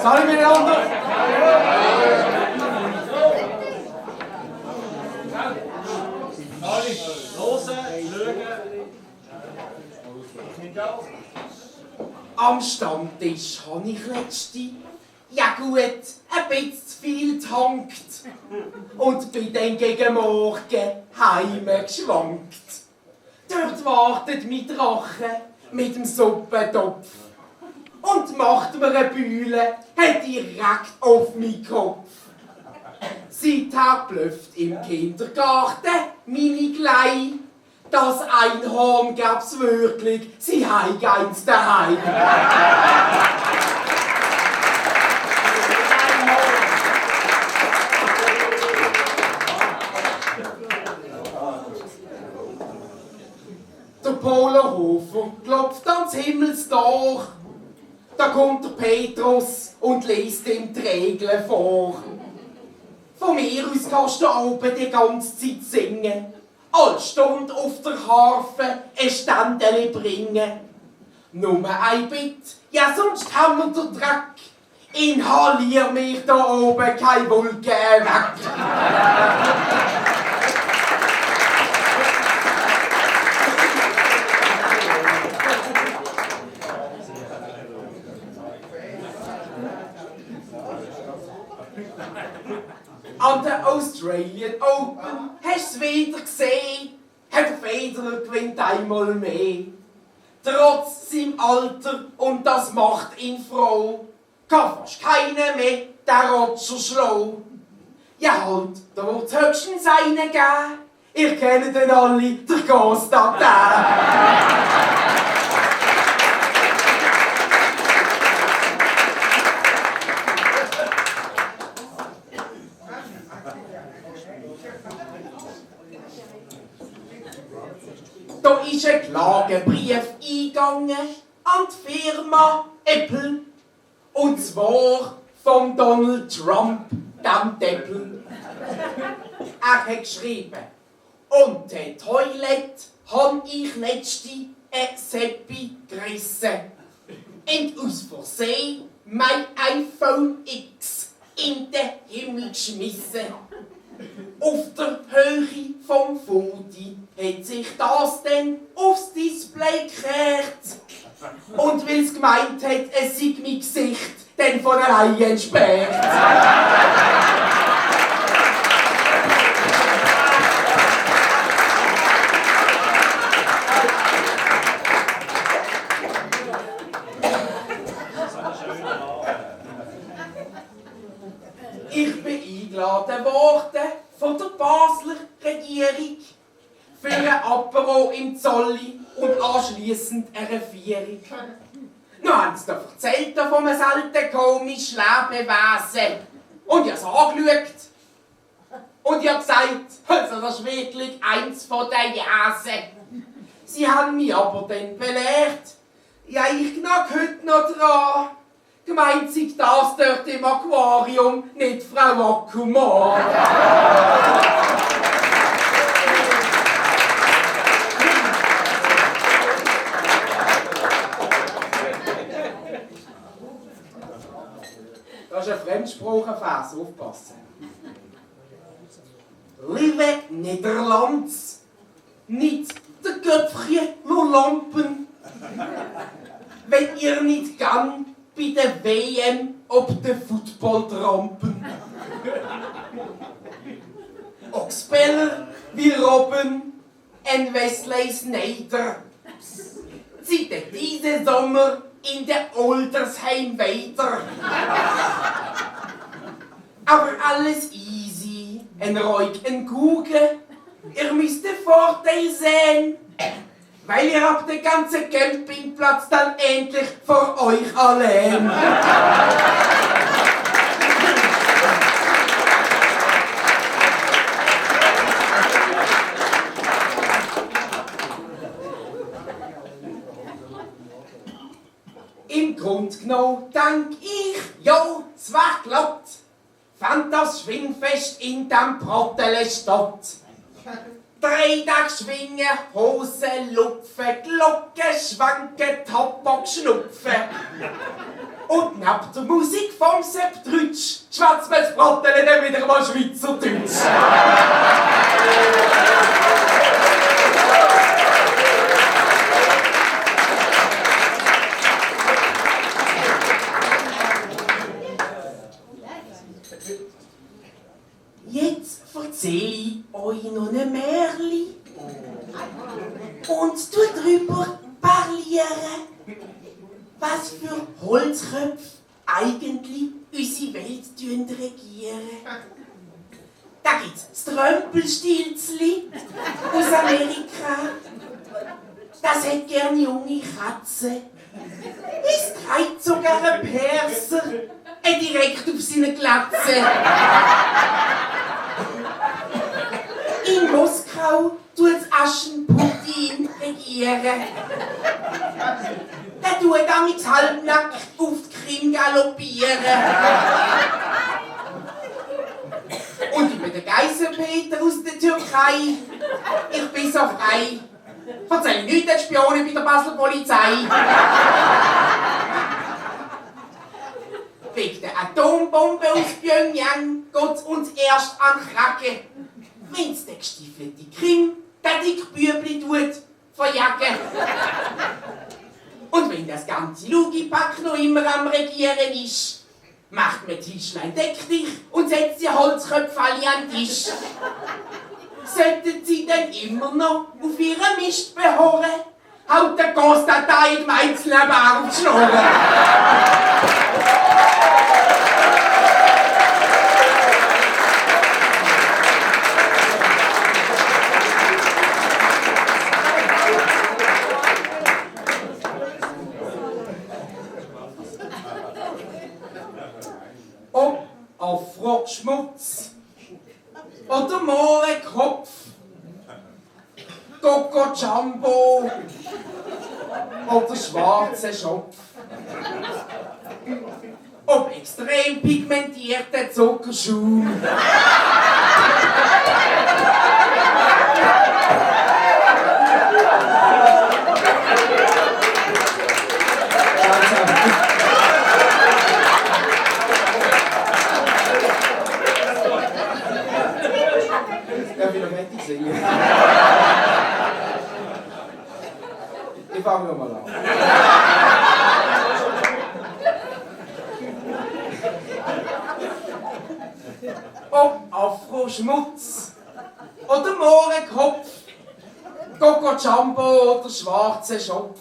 Salut miteinander! Am Stammtisch habe ich letzte, ja gut, ein bisschen zu viel getankt und bin dann gegen Morgen heimgeschwankt. Dort wartet mein Drache mit dem Suppentopf und macht mir eine Bühle direkt auf meinen Kopf. Seither blüfft im Kindergarten meine Glei. Das Einhorn gab's wirklich, sie heig eins daheim. Der Polerhofer klopft ans Himmelstor. Da kommt der Petrus und liest ihm die Regeln vor. Von mir aus kannst du oben die ganze Zeit singen. Alle Stunde auf der Harfe ein Ständeli bringen. Nur ein Bitt, ja sonst haben wir den Dreck. Inhalier mich da oben keine Wolke weg. An der Australian Open hast du wieder gesehen, Herr Federer gewinnt einmal mehr. Trotz seinem Alter, und das macht ihn froh, kann fast keiner mehr den Roger schlau. Ja halt, da wird's höchstens einen geben, ihr kennt den alle, der Gustav Dän. Da ist ein Klagebrief eingegangen an die Firma Apple. Und zwar von Donald Trump, dem Deppel. Er hat geschrieben, unter die Toilette habe ich letzte ein Seppi gerissen. Und aus Versehen mein iPhone X in den Himmel geschmissen. Auf der Höhe vom Foto hat sich das dann aufs Display gekehrt. Und weil es gemeint hat, es sei mein Gesicht, dann von allein entsperrt. Ich bin eingeladen worden von der Basler Regierung für ein Apero im Zolli und anschliessend eine Vierung. Nun haben sie da erzählt von einem selten komischen Lebewesen. Und ich habe es angeschaut. Und ich habe gesagt, also das ist wirklich eins von den Jäsen. Sie haben mich aber dann belehrt. Ja, ich knacke heute noch dran. Gemeint sei das dort im Aquarium, nicht Frau Akkumann. Das ist ein Fremdsprachenvers, aufpassen. Liebe Niederlands, nicht der Köpfchen, nur Lampen. Wenn ihr nicht gern bei der WM ob den Footballtrampen. Oxbeller wie Robben und Wesley Sneijder. Sie denn diesen Sommer in der Oldersheim weiter. Aber alles easy, ein ruhig, ein Kuchen. Ihr müsst den Vorteil sehen, weil ihr habt den ganzen Campingplatz dann endlich für euch allein. Im Grunde genommen denk ich, jo, es wär glatt, fand das Schwingfest in dem Prattele statt. Dreitag schwingen, Hosen lupfen, Glocken schwanken, Tabak schnupfen. Und neben der Musik vom Sepp Trütsch schwätzt man das Bratteln dann wieder mal Schweizerdeutsch. Jetzt erzähle ich euch noch ein Märchen und tu drüber parlieren, was für Holzköpfe eigentlich unsere Welt regieren. Da gibt's das Trömpelstilzli aus Amerika. Das hat gern junge Katzen. Es trägt sogar ein Perser direkt auf seine Glatze. In Moskau tut Aschenputtin regieren. Der tut damit halbnackt auf die Krim galoppieren. Und ich bin der Geiselpeter aus der Türkei. Ich bin so frei. Erzähl nichts den Spionen bei der Basler Polizei. Wegen der Atombombe aus Pyongyang geht's uns erst an Kragen. Wenn's der gestiefelte Krim, der Dickbübli tut, verjagen. Und wenn das ganze Lugipack noch immer am Regieren ist, macht man Tischlein deck dich und setzt die Holzköpfe alle an den Tisch. Sollten sie dann immer noch auf ihren Mist beharren, haut der Konstantin im einzelnen Baum die Schnurren. Ob auf Frockschmutz oder Mohrenkopf, Coco Jumbo oder schwarzer Schopf, ob extrem pigmentierter Zuckerschuh. Ich fange nochmal an. Ob Afro-Schmutz oder Mohrenkopf, Coco Jumbo oder schwarzer Schopf,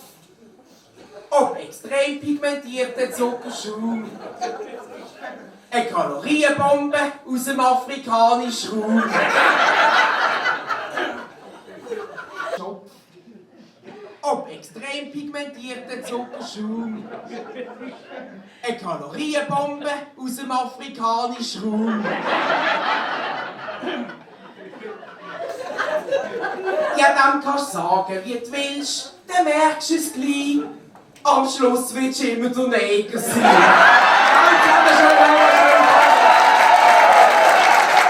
ob extrem pigmentierter Zuckerschuh, eine Kalorienbombe aus dem afrikanischen Raum. Ob extrem pigmentierter Zuckerschuh, eine Kalorienbombe aus dem afrikanischen Raum. Ja, dann kannst du sagen, wie du willst, dann merkst du es gleich. Am Schluss willst du immer der Neger sein.